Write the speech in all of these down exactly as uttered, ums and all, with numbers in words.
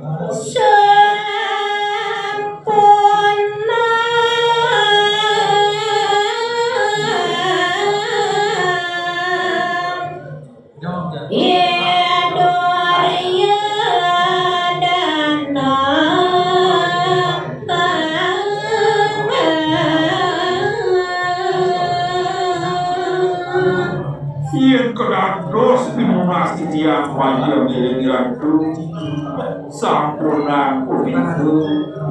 Sampun Duryodana. Yén kedados pinunas titiang wayah ngiring Ratu, sampunang punika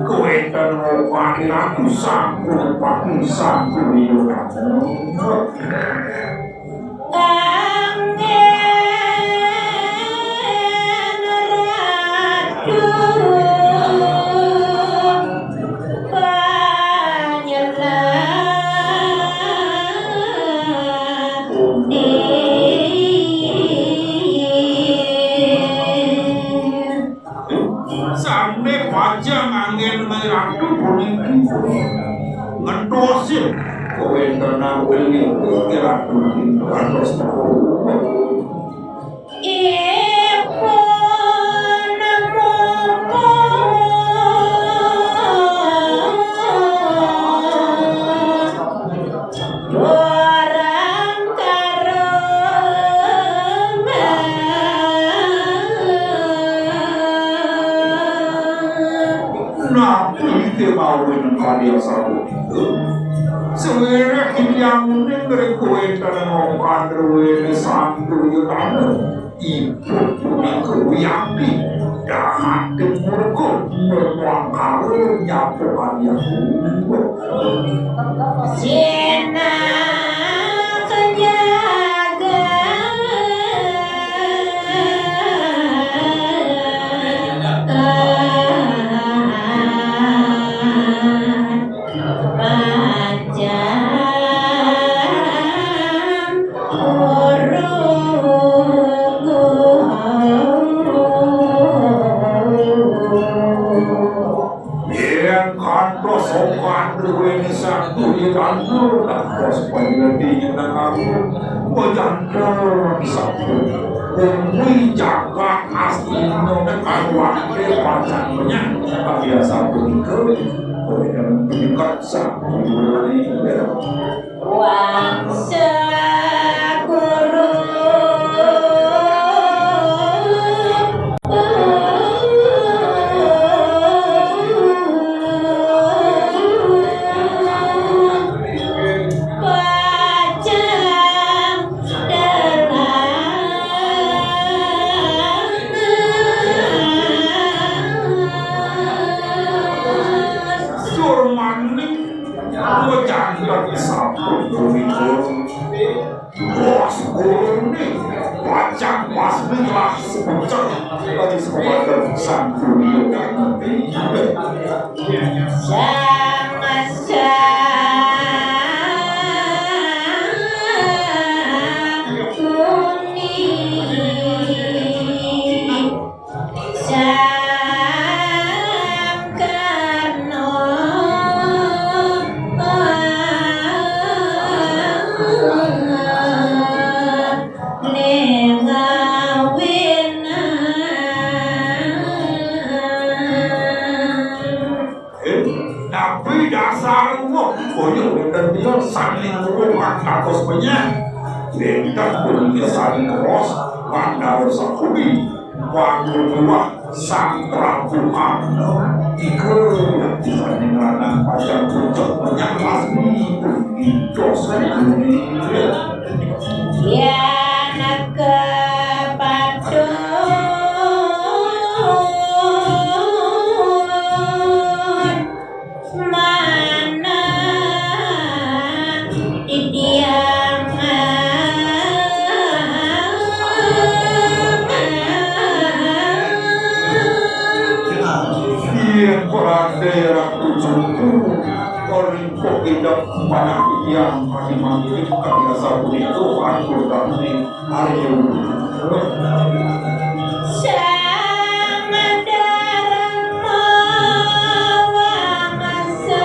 kawéntenan Ratu sampun pati sampun. Anggén Ratu panyelah. Sané pacang anggén Ratu puniki ngentosin kawéntenan Ratu ngantos taun. Ipun mungkur durang karungan. Napi kémawinan kadi asapunika? Sawiréh titiang uning ring kawéntenan Okan druéné Sang Duryodana. Ipun punika wiakti dahat murka, mangkara nyapa kadi aku. Sinah jagat pacang urung. Yén kantos sopan druéné Sang Duryodana, kantos panyeledi nyeneng aku, wajanten sabda. Kuwi jagat astina kan waké pacang menyang. Biasa punika, kuwi kan punika Sang Duryodana. Wangsa guru pacang dalang. Surmaning Dua jangkar sampun punika. Bos gurune pacang basmi telah sepucuk bagi sepadan Sang Duryodana. Sama-sama kuning. Sang Karna ning awinan. Napi dasar wong kaya wonten tiyang sané ngruwuh kantos penyah. Wénten punika sané ngeros Pandhawa Sakudi, Wangruwah Sang Prabu Arna. Ika sané ngranang pacang pucuk penyah lasmi puniki dosa dunia. Yan kepatut manah titiang. Yen ora derek tujuku, ora kok tidak manah titiang, pati mangkin kami asa punika atur kami. Sang Dharma Wangsa.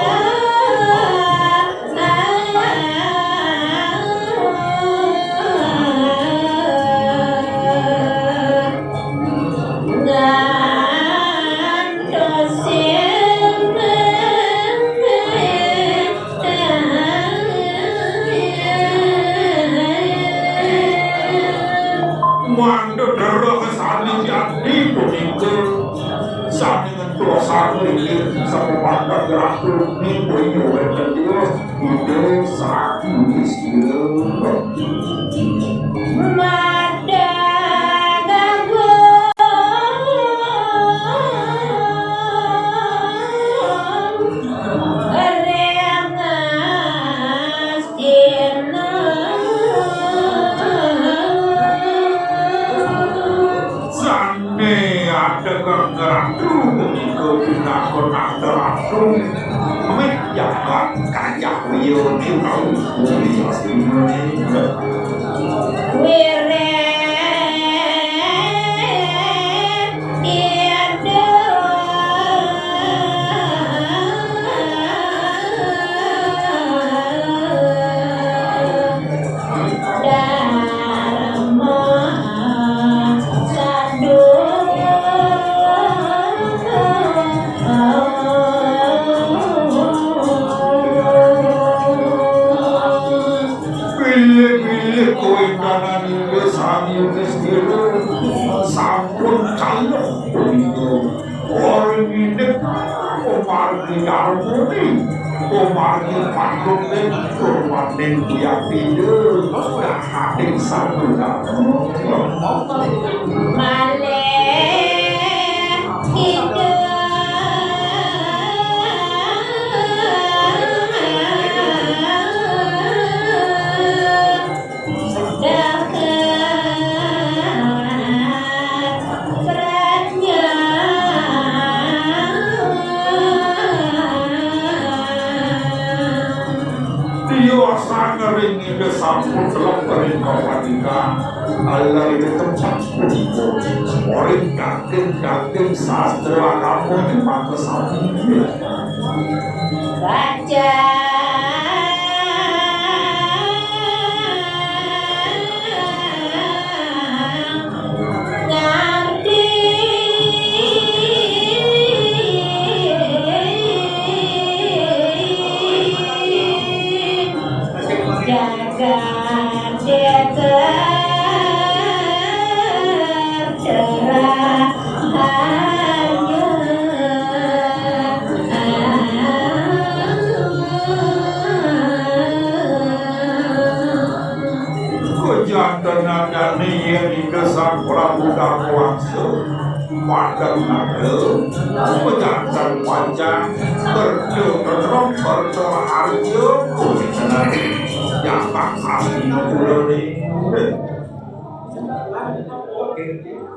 Saking ento saking inggih sapumandak ratu mimpuhi wénten Ida Sang Yudistira. Madang agung ring Astina. Sané adegang ratu punika pinaka nata ratu. Mih jagat kayah wiya diutus. Wiréh Ida Dharma Sadhuwung. Bilih-bilih kawéntenan Ida Sang Yudistira sampun calon punika. Ora nginep umargi darmane, umargi panduke, tur waning wiyaktine, dahating sadhuwung. Malih Ida Dahat prajna. Tios sangering Ida sampun telep ring kapatikan. Alah Ida tempat punika. Ring daging-daging sastra agama di mangkasami. Baca ngarti jagat desa. Kajanten nandane yen Ida Sang Prabu Darmawangsa, padang nada, pajanten panjang, kerja ketrem, kerja harja, kuwi tenan. Yang bakal kula ni.